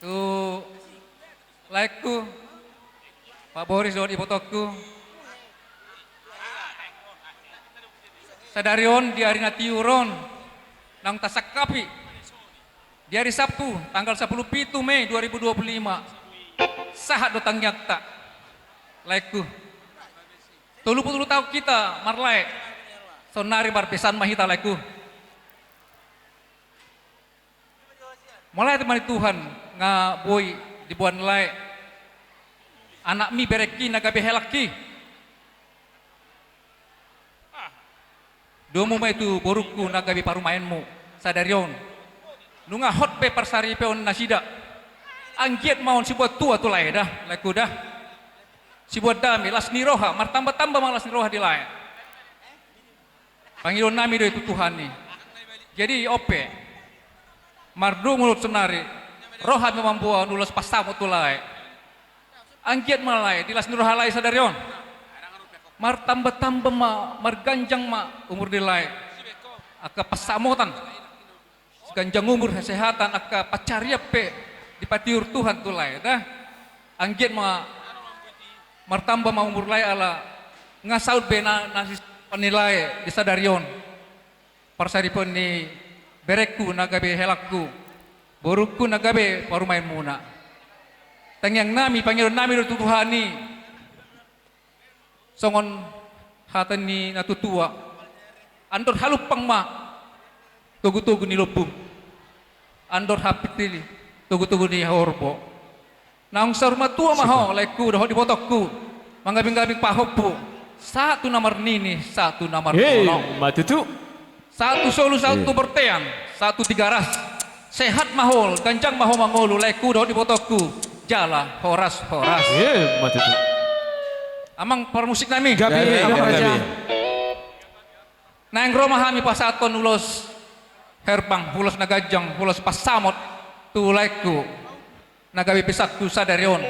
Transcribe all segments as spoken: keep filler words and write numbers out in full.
Tu laengku, Pak Boris dohot ibotongku. Sadari on di ari na tiur on, naung tasangkapi di ari Sabtu, tanggal sapuluh pitu Mei dua ribu dua puluh lima, sahat do tangiangta, laengku. Tolu pulu tolu taon hita marlae, saonnari marbesan ma hita, laengku. Mauliate ma di Tuhan, nga boi diboan lae anakmi, berengki na gabe helangki. Domu ma i tu borungku na gabe parumaenmu sadari on. Nunga hot pe parsaripeon nasida. Anggiat ma on siboan tua tu lae da, laengku da. Siboan dame, las ni roha, martamba-tamba ma las ni roha di lae. Pangidoan nami do i tu Tuhan i. Jadi on pe, mardongan saonnari, ro hami mamboan ulos pansamot tu lae. Anggiat ma lae, di las ni roha lae sadari on, martamba-tamba ma, marganjang ma umur ni lae. Angka pansamotan, ganjang umur, kesehatan, angka pansarian pe dipatiur Tuhan tu lae da. Anggiat ma martamba ma umur lae, ala nga saut be na, na sisarpaon ni lae di sadari on. Parsaripeon ni berengku na gabe helangku, borungku na gabe parumaenmuna. Tangiang nami, pangidoan nami do tu Tuhan i. Songon hata ni na tuatua, andor halumpang ma togu-togu ni lombu, andor hapitili togu-togu ni horbo. Naung saur matua ma ho, laengku dohot ibotongku, mangabing-abing pahompu, sahat tu na marnini, sahat tu na marnono. Ima tutu. Sahat tu solu, sahat tu bontean, sahat tu Tigaras. Sehat ma ho, ganjang ma ho mangolu, laengku dohot ibotongku. Jala horas-horas. Ima tutu. Amang parmusik nami. Gabe, gabe, gabe. Naeng ro ma hami pasahathon ulos herbang, ulos na ganjang, ulos pansamot tu laengku na gabe besan tu sadari on.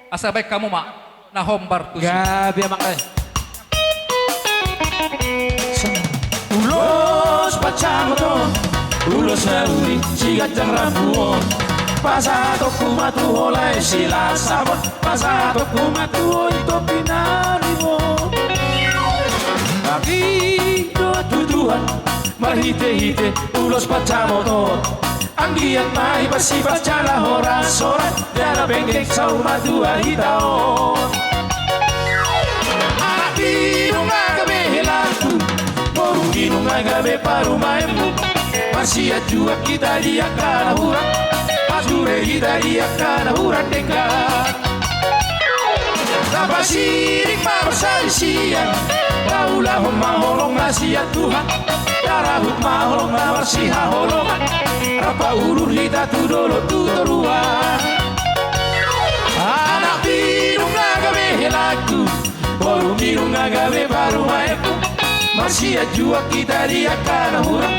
Asa baen hamu ma na hombar tusi. Gabe, amang, eh. Ulos pansamot on, ulos na uli siganjang rambu on. Pasahatonku ma tu ho lae silas saput, pasahatonku ma tu ho i topi na rimot. Tapi do tu Tuhan marhite-hite ulos pansamot on. Anggiat ma i parsipasjala horas-horas, jala penggeng saur matua hita on. Anakmi nunga gabe helangku, borungki nunga gabe parumaenmu. Marsianjuan hita di angka na hurang, marjure hita di angka na hurang denggan. Tapasiring ma parsalisian, taulahon ma holong na sian Tuhan. Tarahut ma holong na marsihaholongan, rap paulur hita tu dolok tu toruan. Anakmi nunga gabe helangku, borungki nunga gabe parumaenku. Marsianjuan hita di angka na hurang,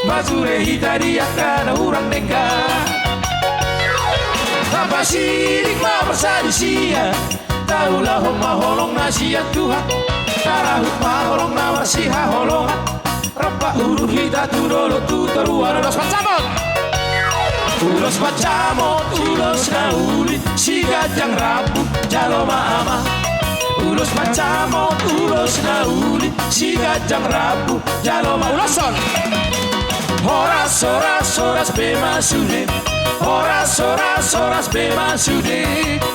marjure hita di angka na hurang denggan. Tapasiring ma parsalisian, taulahon ma holong na sian Tuhan. Tarahut ma holong na marsihaholongan, rap paulur hita tu dolok tu toruan. Ulos pansamot. Ulos pansamot, ulos na uli siganjang rambu, jalo ma amang. Ulos pansamot, ulos na uli siganjang rambu, jalo ma. Ulos on. Horas, horas, horas be ma sude. Horas, horas, horas be ma sude.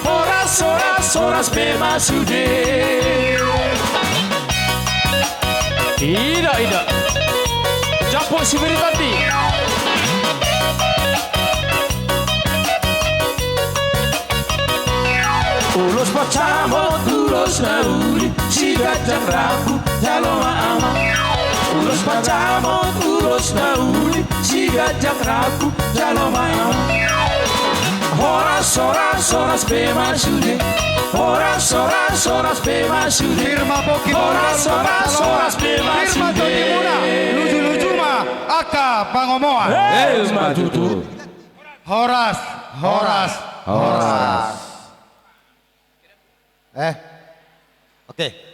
Horas, horas, horas be ma sude. Ida, ida. Japo sibiri tadi. Ulos pansamot, ulos na uli siganjang rambu, jalo ma amang. Ulos pansamot, ulos na uli siganjang rambu, jalo ma amang. Horas, horas, horas be ma sude. Horas, horas, horas be ma sude. Horas, horas, horas be ma sude. Luju-luju ma angka pangomoan. Ima tutu. Horas, horas, horas. Eh. Oke.